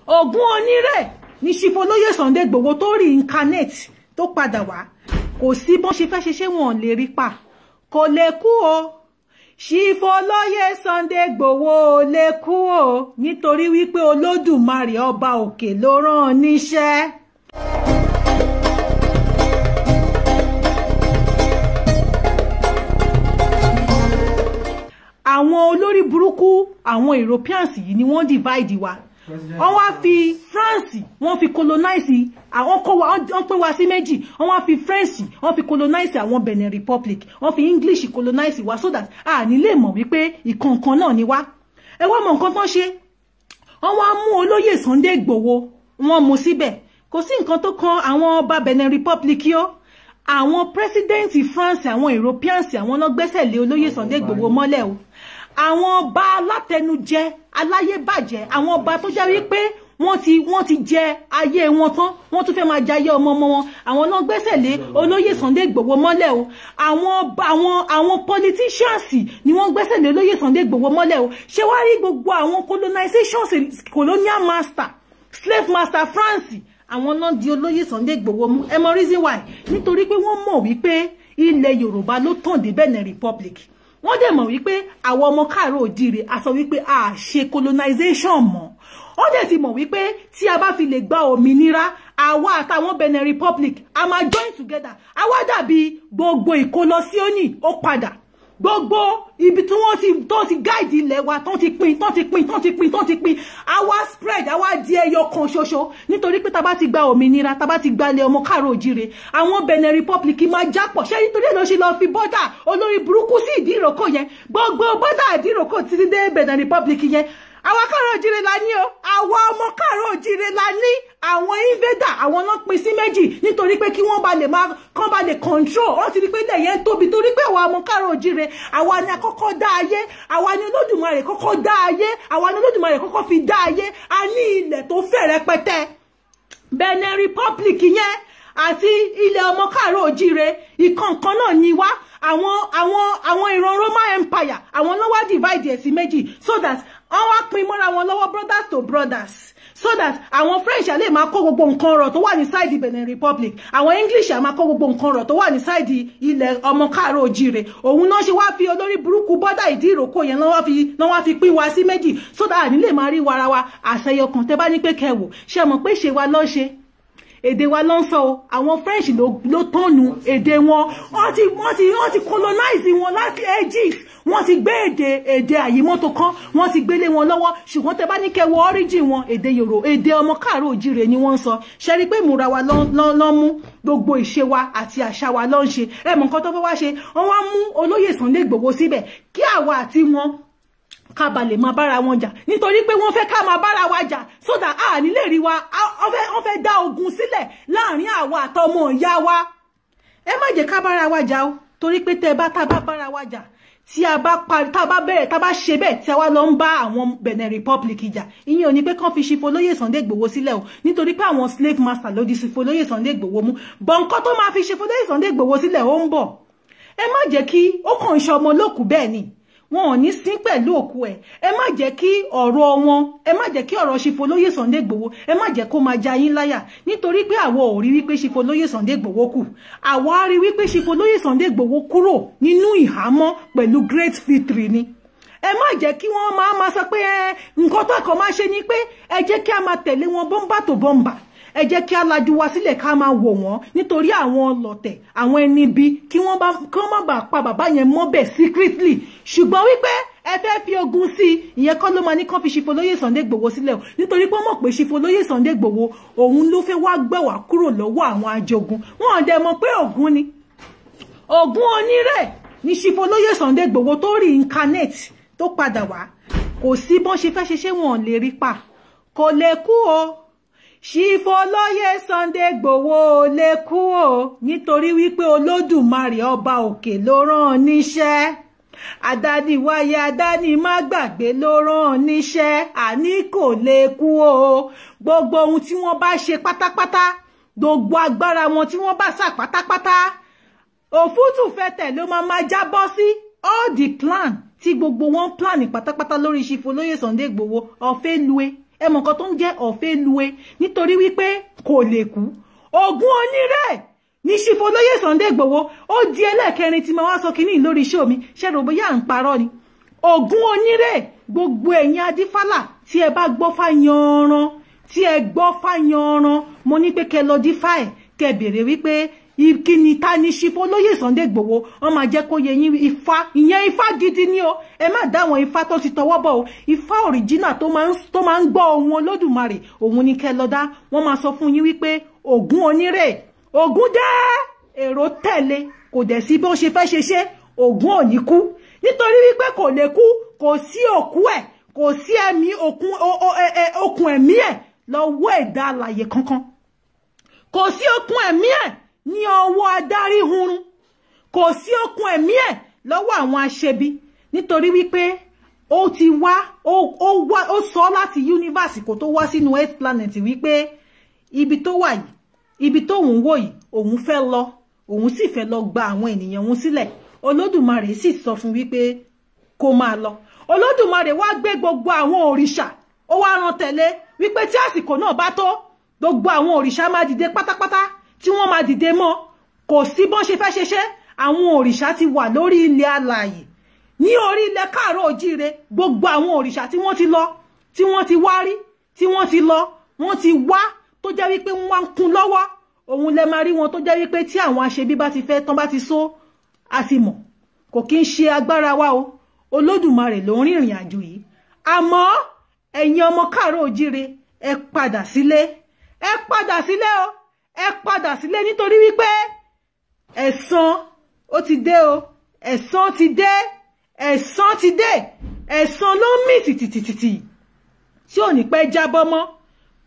Ògún onírè ní Chief Olóyè Sunday Igboho tó reincarnate tó padà wá. Kò sí bọ́n ṣe fẹ́ ṣe, ṣé wọn lè rí pa, kò lè kú o. Chief Olóyè Sunday Igboho ò lè kú o, nítorí wípé Olódùmarè ọba òkè ló rán an níṣẹ́. Àwọn olórí burúkú àwọn Europeans yìí ni wọ́n divide wa. Wọ́n wá fi France, wọ́n fi colonize àwọn, kó wa, wọ́n pín wa sí méjì. Wọ́n wá fi French, wọ́n fi colonize àwọn Benin Republic, wọ́n fi English colonize wa, so that a ní lè mọ̀ wípé ìkọ̀ọ̀kan náà ni wá. Ẹ wá mọ nǹkan tán ṣe, wọ́n wá mú olóyè Sunday Igboho, wọ́n mú síbẹ̀. Kò sí nǹkan tó kan àwọn ọba Benin Republic yó. Àwọn president France, àwọn Europeans, àwọn náà gbẹ́sẹ̀ lé olóyè Sunday Igboho mọ́lẹ̀ o. Àwọn ọba alátẹnujẹ, aláyébàjẹ́, àwọn ọba tó jẹ́ wípé wọ́n ti jẹ ayé wọn tán, wọ́n tún fẹ́ máa jẹ ayé ọmọ ọmọ wọn, àwọn náà gbẹ́sẹ̀ lé olóyè Sunday Igboho mọ́lẹ̀ o. Àwọn ọba, àwọn politicians ni wọ́n gbẹ́sẹ̀ lé olóyè Sunday Igboho mọ́lẹ̀ o. Ṣé wàá rí gbogbo àwọn colonization, colonial master, slave master France, àwọn náà di olóyè Sunday Igboho mú. Ẹ mọ reason why? Nítorí pé wọ́n mọ̀ wípé ilẹ̀ Yorùbá ló tàn dé Benin Republic. Wọ́n dẹ̀ mọ̀ wípé àwọn ọmọ káàárọ̀ òjíire a sọ wípé a ṣe colonization mọ́. Wọ́n dẹ̀ ti mọ̀ wípé tí a bá fi lè gba òmìnira, àwa àtàwọn Benin Republic a máa join together. Àwa dàbí gbogbo ìkólọ Síónì, ó padà gbogbo ibi tí wọ́n ti tó ti guide ilẹ̀ wa, tó ti pín, tó ti pín, tó ti pín, tó ti pín, àwa spread, àwa di ẹyọ kan ṣoṣo. Nítorí pé tá bá ti gba òmìnira, tá bá ti gba ilẹ̀ ọmọ káàró òjíire, àwọn Benin Republic máa jápọ̀. Ṣé nítorí ẹ̀ ló ṣe lọ fi border olórí burúkú sí ìdí ìrókò yẹn? Gbogbo border ìdí ìrókò títí dé Benin Republic yẹn, àwa káàró òjíire la ní o. Àwa ọmọ káàró òjíire la ní. Àwọn invader, àwọn náà pín sí méjì nítorí pé kí wọ́n ba lè máa kán ba lè control. Wọ́n ti rí pé ilẹ̀ yẹn tóbi, torí pé àwa ọmọ káàró òjíire, àwa ni àkọ́kọ́ dá ayé, àwa ni Olódùmarè kọ́kọ́ dá ayé, àwa ni Olódùmarè kọ́kọ́ fi dá ayé. A ní ilẹ̀ tó fẹ̀ rẹpẹtẹ. Benin Republic yẹn àti ilẹ̀ ọmọ káàró òjíire, ìkọ̀ọ̀kan náà ni wá. Àwọn ìran Roman Empire, àwọn náà wá divide ẹ̀ sí méjì so that wọ́n wá pín mọ́ra wọn lọ́wọ́, brothers to brothers, so that àwọn French lè máa kó gbogbo nǹkan ọrọ̀ tó wà ní side Benin Republic, àwọn English á máa kó gbogbo nǹkan ọrọ̀ tó wà ní side ilẹ̀ ọmọ káàró òjíire. Òun náà ṣe wá fi olórí burúkú border ìdí ìrókò yẹn náà wá fi pín wa sí méjì so that àní lè máa rí wara wa àṣẹyọ kan. Tẹ bá ní pé kẹwò ṣe mọ̀ pé ṣe wa lọ́ ṣe, èdè wa ló ń sọ o. Àwọn French ló tọ́nu èdè wọn. Wọ́n ti colonize wọn láti ages. Wọ́n ti gbé èdè àyímọ́tò kan, wọ́n ti gbélé wọn lọ́wọ́. Ṣùgbọ́n tẹ bá ní kẹwọ́ origin wọn, èdè Yorùbá, èdè ọmọ káàró òjíire ni wọ́n ń sọ. Ṣe rí pé ìmúra wa ló mú, gbogbo ìṣe wa àti àṣà wa ló ń ṣe. Ẹ mọ̀ nǹkan tó fẹ́ wá ṣe? Wọ́n wá mú olóyè Sunday Igboho síbẹ̀ kí àwa àti wọn ká ba lè máa bára wọn jà, nítorí pé wọ́n fẹ́ ká máa bára wa jà so that a ní lè rí wa. Wọ́n fẹ́ dá ogun sílẹ̀ láàrin àwa àtọmọ ìyá wa. Ẹ má jẹ́ ká bára wa jà o, torí pé tẹ́ bá tá bá bára wa jà, tí a bá parí, tá a bá bẹ̀rẹ̀, tá a bá ṣe bẹ́ẹ̀, tí a wá lọ ń bá àwọn Benin Republic jà, ìyẹn ò ní pé kán fi Chief Olóyè Sunday Igboho sílẹ̀ o, nítorí pé àwọn slave master ló di Chief Olóyè Sunday Igboho mú bọ̀. Nǹkan tó máa fi Chief Olóyè Sunday Igboho sílẹ̀, ó ń bọ̀. Ẹ má jẹ́ kí ó kàn ń ṣe ọmọ olókùú bẹ́ẹ̀ ni, wọn ò ní sín pẹ̀lú òkú ẹ̀. Ẹ má jẹ́ kí ọ̀rọ̀ wọn, ẹ má jẹ́ kí ọ̀rọ̀ Chief Olóyè Sunday Igboho, ẹ má jẹ́ kó máa ja yín láyà, nítorí pé àwọ̀ ò rí wípé Chief Olóyè Sunday Igboho kù. Àwa á rí wípé Chief Olóyè Sunday Igboho kúrò nínú ìhámọ́ pẹ̀lú great victory ni. Ẹ má jẹ́ kí wọ́n máa sọ pé ẹ nǹkan tó kàn máa ṣe ni pé ẹ jẹ́ kí a máa tẹ̀lé wọn bọ́mbà tó bọ́mbà. Ẹ jẹ́ kí a lajú wa sílẹ̀, ká máa wò wọ́n, nítorí àwọn ọlọ̀tẹ̀, àwọn ẹni bí kí wọ́n má bàa pa bàbá yẹn mọ́bẹ̀ secretly. Ṣùgbọ́n wípé ẹ fẹ́ fi ogun sí i, ìyẹn kọ́ ló máa ní kán fi Chief Olóyè Sunday Igboho sílẹ̀ o, nítorí pé wọ́n mọ̀ pé Chief Olóyè Sunday Igboho, òun ló fẹ́ wá gbà wá kúrò lọ́wọ́ àwọn ajogun. Wọn ò dẹ̀ mọ̀ pé Ògún ni. Ògún onírè ní Chief Olóyè Sunday Igboho tó reincarnate tó padà wá. Kò sí bọ́n ṣe fẹ́ ṣe, ṣé wọn ò lè rí pa, kò lè kú o. Chief Olóyè Sunday Igboho ò lè kú o, nítorí wípé Olódùmarè ọba òkè ló rán an níṣẹ́. Àdániwáyé, àdáni má gbàgbé ló rán an níṣẹ́. Àní kò lè kú o. Gbogbo ohun tí wọ́n bá ṣe pátápátá, gbogbo agbára wọn tí wọ́n bá sà pátápátá, òfútù fẹ̀tẹ̀ ló máa máa jábọ́ sí. All the plan tí gbogbo wọn plan pátápátá lórí Chief Olóyè Sunday Igboho, ọ̀fẹ́ lue. Ẹ mọ̀ nǹkan tó ń jẹ́ ọ̀fẹ́lúwe, nítorí wípé kò lè kú. Ògún Onírè ní Chief Olóyè Sunday Igboho. Ó di ẹlẹ́ẹ̀kẹrin tí màá wá sọ kínní lórí iṣẹ́ mi. Ṣé rò bóyá à ń parọ́ ni? Ògún Onírè, gbogbo ẹ̀yin adífálà tí ẹ bá gbọ́ fáyanran, tí ẹ gbọ́ fáyanran, mo ní pé kẹ́ lọ dífá ẹ̀, kẹ́ béèrè wípé kí ni ta ni Chief Olóyè Sunday Igboho. Wọ́n máa jẹ́ kó yé yín. Ifá ìyẹn ifá gidi ni o, ẹ má dá àwọn ifá tó ti tọwọ́ bọ̀ o. Ifá òrìjínà tó máa ń gbọ́ ohun Olódùmarè, òun ni kẹ́ lọ dá. Wọ́n máa sọ fún yín wípé Ògún Onírè, Ògún dé, èrò tẹ̀lé, kò dẹ̀ sí bí ó ṣe fẹ́ ṣe ṣe, Ògún ò ní kú, nítorí wípé kò lè kú. Kò sí òkú ẹ̀, kò sí ẹ̀mí okùn ẹ̀mí ẹ̀ lọ́wọ́ ẹ̀dá alààyè kankan, kò sí okùn ẹ̀mí ẹ̀ ní ọwọ́ adarí hurun, kò sí okùn ẹ̀mí ẹ̀ lọ́wọ́ àwọn aṣebi, nítorí wípé ó ti wá, ó sọ láti universe kó tó wá sínú earth planet wípé ibi tó wà yìí, ibi tó òun wò yìí, òun fẹ́ lọ, òun sì fẹ́ lọ gba àwọn ènìyàn òun sílẹ̀. Olódùmarè sì sọ fún wípé kó máa lọ. Olódùmarè wá gbé gbogbo àwọn òrìṣà, ó wá rán tẹ̀lé wípé tí àsìkò náà bá tó, gbogbo àwọn òrìṣà máa dìde pátápátá, tí wọ́n máa dìde mọ́. Kò sí bọ́n ṣe fẹ́ ṣe ṣe, àwọn òrìṣà ti wà lórí ilẹ̀ alààyè, ní orí ilẹ̀ káàárọ̀ òjíire. Gbogbo àwọn òrìṣà tí wọ́n ti lọ, tí wọ́n ti wá rí, tí wọ́n ti lọ, wọ́n ti wá, tó jẹ́ wípé wọ́n wá ń kún lọ́wọ́. Òun lẹ máa rí wọn tó jẹ́ wípé tí àwọn aṣebí bá ti fẹ́ tán, bá ti só, a ti mọ̀ kò kí ń ṣe agbára wa o. Olódùmarè ló ń rìnrìn àjò yìí. Àmọ́ ẹ̀yin ọmọ káàárọ̀ òjíire, ẹ padà sílé, ẹ padà sílé o, ẹ padà sílé, nítorí wípé ẹ̀san ó ti dé o, ẹ̀san ti dé, ẹ̀san ti dé, ẹ̀san ló ń mì tìtìtìtì tí ò ní pẹ́ jábọ́ mọ́.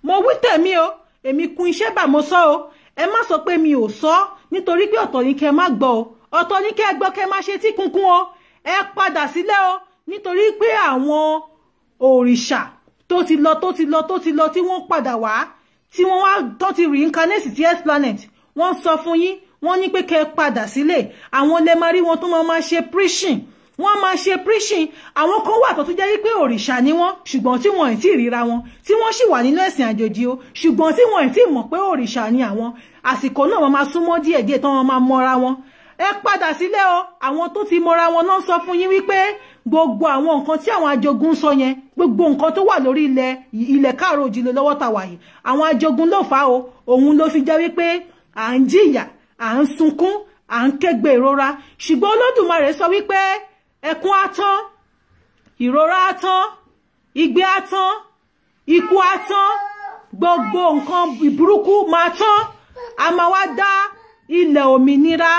Mo wí tèmi o, èmi kun iṣẹ́ bà mo sọ o. Ẹ má sọ pé mi ò sọ, nítorí pé ọ̀tọ̀ ni kẹ́ má gbọ́ o, ọ̀tọ̀ ni kẹ́ gbọ́ kẹ́ má ṣe tí kunkun o. Ẹ padà sílé o, nítorí pé àwọn òrìṣà tó ti lọ, tó ti lọ, tó ti lọ, tí wọ́n padà wá, tí wọ́n wá tó ti reincarnate sí earth planet, wọ́n sọ fún yín, wọ́n ní pé kẹ́ padà sílé. Àwọn lẹ máa rí wọn tó máa ṣe preaching, wọ́n máa ṣe preaching. Àwọn kan wà tó tún jẹ́ wípé òrìṣà ni wọ́n, ṣùgbọ́n tí wọ́n ì tí ríra wọn, tí wọ́n sì wà nínú ẹ̀sìn àjòjì o, ṣùgbọ́n tí wọ́n ì tí mọ̀ pé òrìṣà ni àwọn. Àsìkò náà wọ́n máa súnmọ́ díẹ̀díẹ̀ tán, wọ́n máa mọ́ra wọn. Ẹ padà sílé o. Àwọn tó ti mọ́ra wọn náà sọ fún yín wípé gbogbo àwọn nǹkan tí àwọn ajogun sọ yẹn, gbogbo nǹkan tó wà lórí ilẹ̀ ilẹ̀ káàárọ̀ òjíire lọ́wọ́ tá wà yìí, àwọn ajogun ló fà á o. Òun ló fi jẹ́ wípé à ń jìyà, à ń sunkún, à ń kégbe ìrora. Ṣùgbọ́n Olódùmarè sọ wípé ẹkún á tán, ìrora á tán, igbe á tán, ikú á tán, gbogbo nǹkan ìburúkú máa tán. A máa wá dá ilẹ̀ òmìnira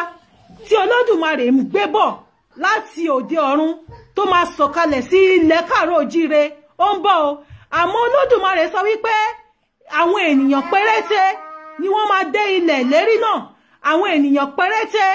tí Olódùmarè ń gbé bọ̀ láti òde ọ̀run tó máa sọ̀kalẹ̀ sí ilẹ̀ káàárọ̀ òjíire, ó ń bọ̀ o. Àmọ́ Olódùmarè sọ wípé àwọn ènìyàn péréte ni wọ́n máa dé ilẹ̀ ìlérí náà. Àwọn ènìyàn péréte,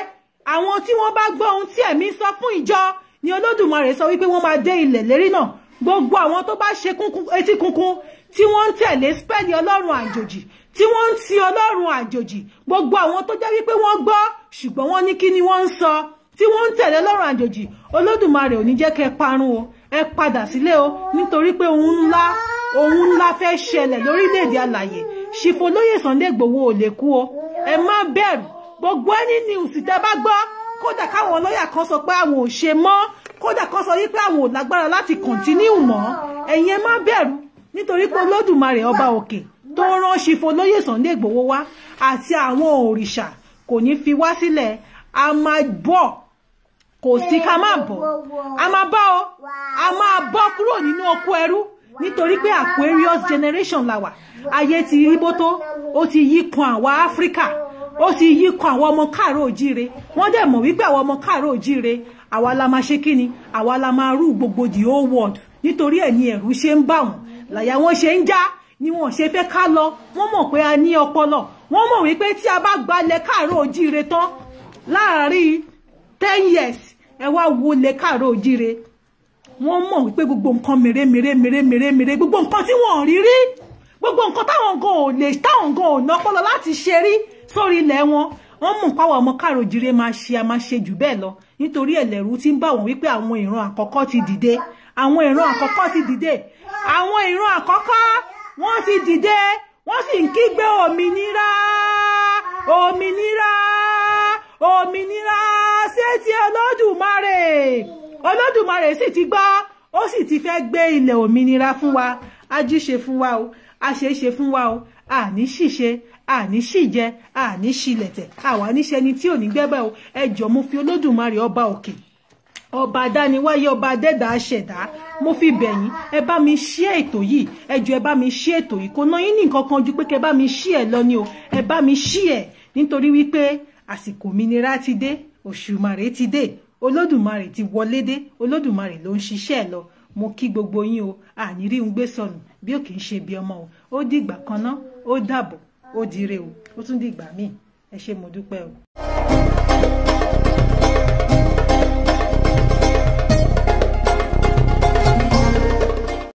àwọn tí wọ́n bá gbọ́ ohun tí ẹ̀mí sọ fún ìjọ ni Olódùmarè sọ wípé wọ́n máa dé ilẹ̀ ìlérí náà. Gbogbo àwọn tó bá ṣe etí kunkun, tí wọ́n ń tẹ̀lé spẹ́ẹ̀lì Ọlọ́run àjòjì, tí wọ́n ń ti Ọlọ́run àjòjì, gbogbo àwọn tó jẹ́ wípé wọ́n gbọ́ ṣùgbọ́n wọ́n ní kí ni wọ́n ń sọ, tí wọ́n ń tẹ̀lé Ọlọ́run àjòjì, Olódùmarè ò ní jẹ́ kẹ́ parun o. Ẹ padà sílé o, nítorí pé ohun ńlá fẹ́ ṣẹlẹ̀ lórílẹ̀‐èdè alàyè. Chief Olóyè Sunday Igboho ò lè kú o, ẹ má bẹ̀rù. Gbogbo ẹni news tẹ́ bá gbọ́, kódà káwọn lọ́yà kan sọ pé àwọn ò ṣe mọ́, kódà kan sọ wípé àwọn ò lágbára láti kọ̀ntínú mọ́, ẹ̀yin ẹ má bẹ̀rù, nítorí pé Olódùmarè ọba òkè tó rán Chief Olóyè Sunday Igboho wá àti àwọn òrìṣà kò ní fi wá sílẹ̀. A máa bọ̀, kò sí ká má bọ̀, a máa bọ̀ o, a máa bọ́ kúrò nínú oko ẹrú, nítorí pé Aquarius generation la wà. Ayé ti rí bótó, ó ti yí kan àwa Áfíríkà, ó ti yí kan àwọn ọmọ káàárọ̀ òjíire. Wọ́n dẹ̀ mọ̀ wípé àwọn ọmọ káàárọ̀ òjíire, àwa la máa ṣe kíni, àwa la máa rú gbogbo the whole world. Nítorí ẹ̀ ni ẹ̀rù ṣe ń bà wọ́n, làyà wọn ṣe ń já, ni wọ́n ṣe fẹ́ ká lọ. Wọ́n mọ̀ pé a ní ọpọlọ, wọ́n mọ̀ wípé tí a bá gbalẹ̀ káàárọ̀ òjíire tán láàárín 10 years, ẹ wá wọlé káàárọ̀ òjíire. Wọ́n mọ̀ wípé gbogbo nǹkan mèrè mèrè mèrè mèrè mèrè, gbogbo nǹkan tí wọ́n rí rí, gbogbo nǹkan táwọn gan ò lè, táwọn gan ò nọpọlọ láti ṣe rí sórí ilẹ̀ wọn, wọ́n mọ̀ páwọn ọmọ káàárọ̀ òjíire máa ṣe, a máa ṣe jù bẹ́ẹ̀ lọ. Nítorí ẹlẹ́rú tí ń bà wọ́n wípé àwọn ìran àkọ́kọ́ ti dìde, àwọn ìran àkọ́kọ́ ti dìde, àwọn ìran àkọ́kọ́ Wọ́n ti dìde, wọ́n sì ń kígbe òmìnira, òmìnira, òmìnira sétí Olódùmarè. Olódùmarè sì ti gbọ́, ó sì ti fẹ́ gbé ilẹ̀ òmìnira fún wa. Ajíṣe fún wa o, àṣeṣe fún wa o, àní ṣìṣe, àní ṣìjẹ, àní ṣìlẹ̀tẹ̀, àwa níṣẹ́ ni tí ò ní gbẹ́bẹ́ o. Ẹ jọ̀ọ́, mo fi Olódùmarè ọba òkè, ọba adániwáyé, ọba adẹ́dà aṣẹ̀dá, mo fi bẹ̀yìn, ẹ bá mi ṣí ètò yìí. Ẹ jọ̀ọ́, ẹ bá mi ṣí ètò yìí. Kò ná yín ní nǹkan kan ju pé kẹ bá mi ṣí ẹ lọ ni o. Ẹ bá mi ṣí ẹ, nítorí wípé àsìkò òmìnira ti dé, Òṣùmàrè ti dé, Olódùmarè ti wọlé dé, Olódùmarè ló ń ṣiṣẹ́ ẹ lọ. Mo kí gbogbo yín o. Àní rí ń gbé sọnù bí ò kì í ṣe bí ọmọ o. Ó dìgbà kan ná, ó dàbọ̀, ó dire o, ó tún dìgbà míì. Ẹ ṣé, mo dúpẹ́ o.